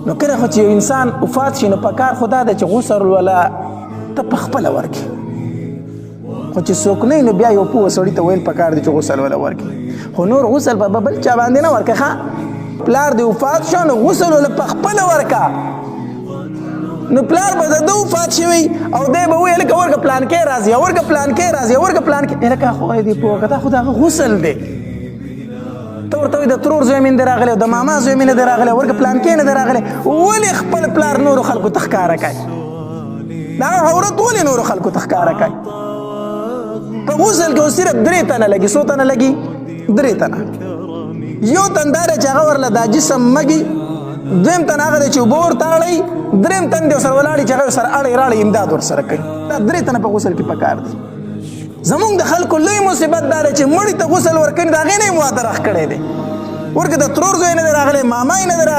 نو کله خو چې یو انسان وفات شي، نو پکار خدا ده چې غسل ولا ته په خپله ورکړي. خو چې څوک نه، نو بیا یو پوه سړي ته ویل پکار دي چې غسل ولا ورکړي، خو نور غسل به بل چا باندې نه ورکړي. ښه، پلار دی وفات شو، نو غسل ولا په خپله ورکا. نو پلار به د وفات شوی او دی به ویل که ورکه پلان کې راځي، ورکه پلان کې راځي، ورکه پلان کې. لکه خو دې پوه کته، خو دا غسل دی. ته ورته د ترور زوی مې نه راغلی، د ماما زوی مې نه راغلی، ورکه پلان کې نه راغلی. ولې خپل پلار نورو خلکو ته ښکاره کوي؟ دا عورت ولې نورو خلکو ته ښکاره کوي؟ په غسل کې صرف درې تنه لګي. څو تنه لګي؟ درې تنه. یو تن دا چې هغه ورله دا جسم مګي، دویم تن هغه دی چې اوبه ورته اړوي، دریم تن دی سره ولاړ چې هغه سره اړوي راړي، امداد ورسره کوي. دا درې تنه په غسل کې پکار دي. زمونږ د خلکو لوی مصیبت دا دی چې مړي ته غسل ورکوي، د هغې نه یې مواده رخ کړی دی. ورکه د ترور زوی نه دی راغلی، ماما یې نه دی راغلی.